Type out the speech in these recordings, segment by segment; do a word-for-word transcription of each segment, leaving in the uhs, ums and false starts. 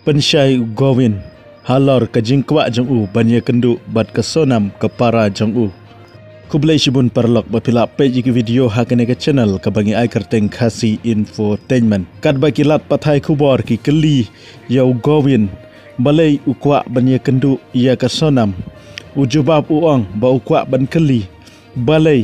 pynshai u Govin halor ka jingkwah jong u ban ïakynduh bad ka Sonam, ka para jong u. Khublei shibun paralok ba phi la peit ïa ki video ha kane ka channel kaba ngi ai kyrteng Khasi Infotainment. Katba ki lad pathai khubor ki kylli ïa u Govin balei u kwah ban ïakynduh ïa ka Sonam, u jubab u ong ba u kwah ban kylli balei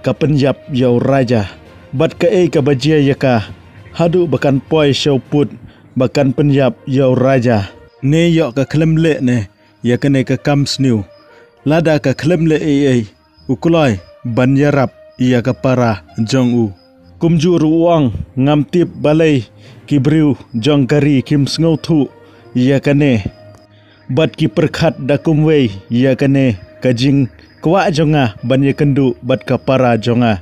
ka pynïap ïa u Raja, bad kaei kaba jia ïa ka haduh ba kan poi sha u pud ba kan pynïap ïa u Raja. Ne ïoh ka khlem leh ne ïa kane ka kam sniew. Lada ka khlem leh ei ei, u kloi ban ïarap ïa ka para jong u. Kumjuh ruh u ong, ngam tip balei ki briew jong ka ri kim sngewthuh ïa kane, bad ki pyrkhat da kumwei ïa kane ka jingkwah jong nga ban ïakynduh bad ka para jong nga.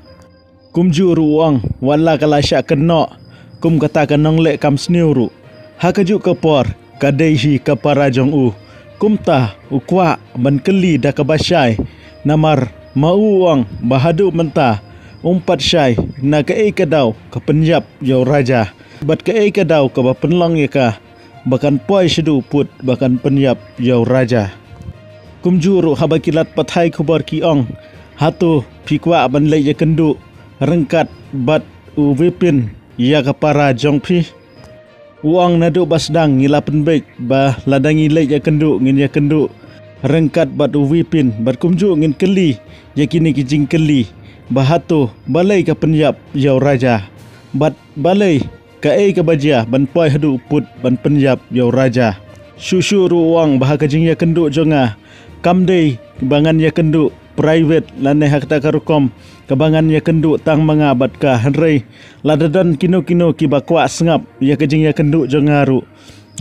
Kumjuh ruh u ong, wat la ka la shah kynnoh kum kata ka nongleh kam sniew ruh, ha kajuh ka por ka dei hi ka para jong u. Kumta u kwah ban kylli da kaba shai, namar ma u u ong ba haduh mynta um pat shai na kaei ka daw ka pynïap ïa u Raja, bad kaei ka daw kaba pynlong ïa ka ba kan poi shaduh u pud ba kan pynïap ïa u Raja. Kumjuh ruh haba ki lad pathai khubor ki ong, hato phi kwah ban leit ïakynduh ryngkat bad u Vipin ïa ka para jong phi? U ong, naduh ba sdang ngi la pynbeit ba lada ngi leit ïakynduh ngin ïakynduh ryngkat bad u Vipin, bad kumjuh ngin kylli ïa kine ki jingkylli ba hato balei ka pynïap ïa u Raja, bad balei kaei kaba jia ban poi haduh u pud ban pynïap ïa u Raja. Shuh shuh ruh u ong ba ha ka jingïakynduh jong nga kam dei ba ngan ïakynduh private lane ha kata ka rukom kaba ngan ïakynduh tang ma nga bad ka, hynrei lada don kino kino kiba kwah sngap ïa ka jingïakynduh jong nga ruh,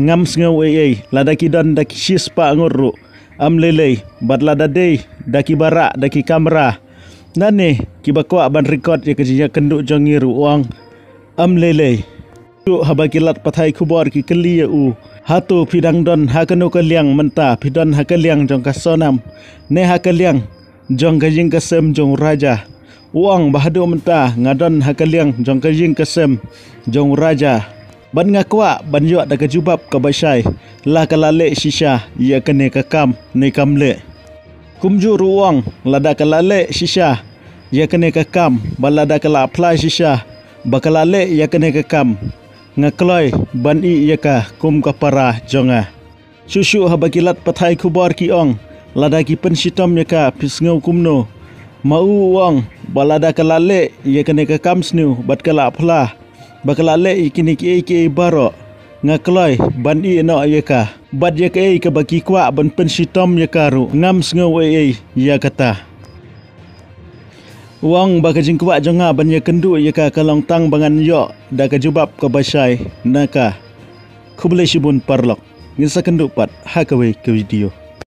ngam sngew ei ei. Lada ki don da ki shispah ngut ruh, ym lei lei, bad lada dei da kiba rah da ki kamera lane kiba kwah ban record ïa ka jingïakynduh jong ngi ruh, u ong, ym lei lei. Shuh haba ki lad pathai khubor ki kylli ïa u, hato phi dang don ha kano ka liang mynta, phi don ha ka liang jong ka Sonam ne ha ka liang jong ka ïing ka sem jong u Raja? U ong ba haduh mynta nga don ha ka liang jong ka ïing ka sem jong u Raja, bad nga kwah ban ïoh da ka jubab kaba shai, la ka la leh shisha ïa kane ka kam ne kam leh. Kumjuh ruh u ong, lada ka la leh shisha ïa kane ka kam, bad lada ka la phla shisha ba ka la leh ïa kane ka kam, nga kloi ban ïeh ïa ka kum ka para jong nga. Shuh shuh haba ki lad pathai khubor ki ong, lada ki pynshitom ïa ka phi sngew kumno? Ma u u ong ba lada ka la leh ïa kane ka kam sniew bad ka la phla ba ka la leh ïa kine kiei kiei baroh, nga kloi ban ïeh noh ïa ka. Bad ïa kaei kaba ki kwah ban pynshitom ïa ka ruh, ngam sngew ei ei ïa kata. U ong ba ka jingkwah jong nga ban ïakynduh ïa ka ka long tang ba ngan ïoh da ka jubab kaba shai na ka. Khublei shibun paralok, ngin sa kynduh pat ha kawei ka video.